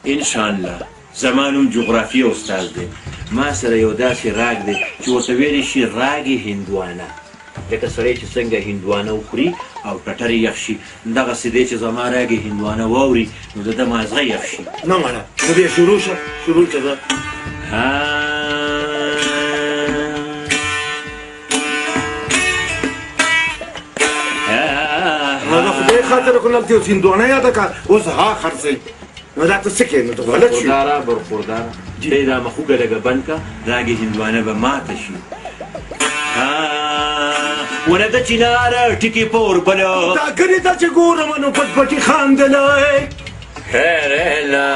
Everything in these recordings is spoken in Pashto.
انشاءالله. زما نوم جغرافیه استاد دی. ما سره یو داسې راګ دی چې ورته ویلی شي راګې هندوانه. لکه سړی چې څنګه هندوانه وخوري او ټټر یې یخ شي، دغسې دی چې زما راګې هندوانه واوري نو د ده مازغه یخ شي. نه مړه، نو بیا شروع شه، شروع شه ځه. ها نو د خدای خاطر خو نن اوس هندوانه یاده کړه، اوس ها خرڅوي، نو دا ته څه کوې؟ نو ته غلط شوې. برخورداره برخورداره، دی دا مخوږه لږه بند که، راګې هندوانه به ماته شي. ونه د چینار ټیکې په اوربله دا ګرې ته چې ګورم نو پټ پټي خاندلی. نه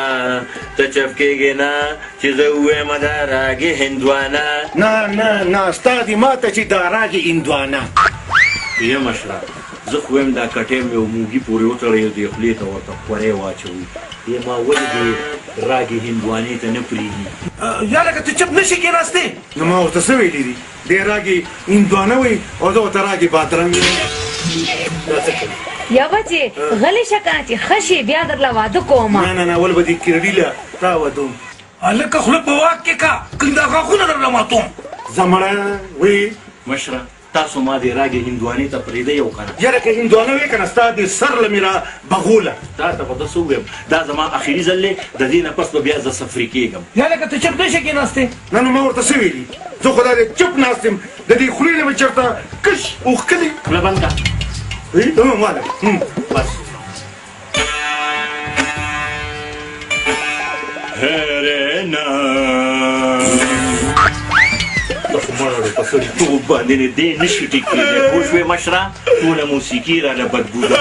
ته چپ کېږې نه چې زه ووایم دا راګې هندوانه. نه نه نه، ستا دې ماته چې دا راګې هندوانه. یه مشره، زه خو وایم دا کټی مې یو موږي پورې وتړئ او دې خولې ته ورته خورۍ واچوئ. دې ما ولې دې راګې هندوانې ته نه پرېږدي؟ یا لکه ته چپ نه شې کېناستی. نو ما ورته څه ویلي دي؟ دی راګې هندوانه وایي او زه ورته راګې بادرنګ وایم. دا څه کوي؟ یوه چې غلی شه که نه چې ښه شې بیا درله واده کوم. نه نه نه، اول به دې کرډي له تا ودوم. هلکه خوله په واک کې که، کنې دا غاښونه درله ماتوم. ځه مړه وي. مشره، تاسو ما دې راګې هندوانې ته پرېږدئ او که نه؟ یاره که هندوانه وې که نه، ستا دې سر له مې را بغوله. تا ته به زه څه ووایم، دا زما اخري ځل دی، د دې نه پس به بیا زه سفري کېږم. یا لکه ته چپ نه شې کېناستی. نه نو ما ورته څه ویلي؟ زه خو دا دی چپ ناست یم، د دې خولې نه مې چېرته کش اوښکلي. خوله بند کړه. واله. بس. هرنا مړه په سړیتوب باندې نه دی نه شي ټیک کېدی، پوه شوې مشره؟ ټوله موسیقي راله بدبوده.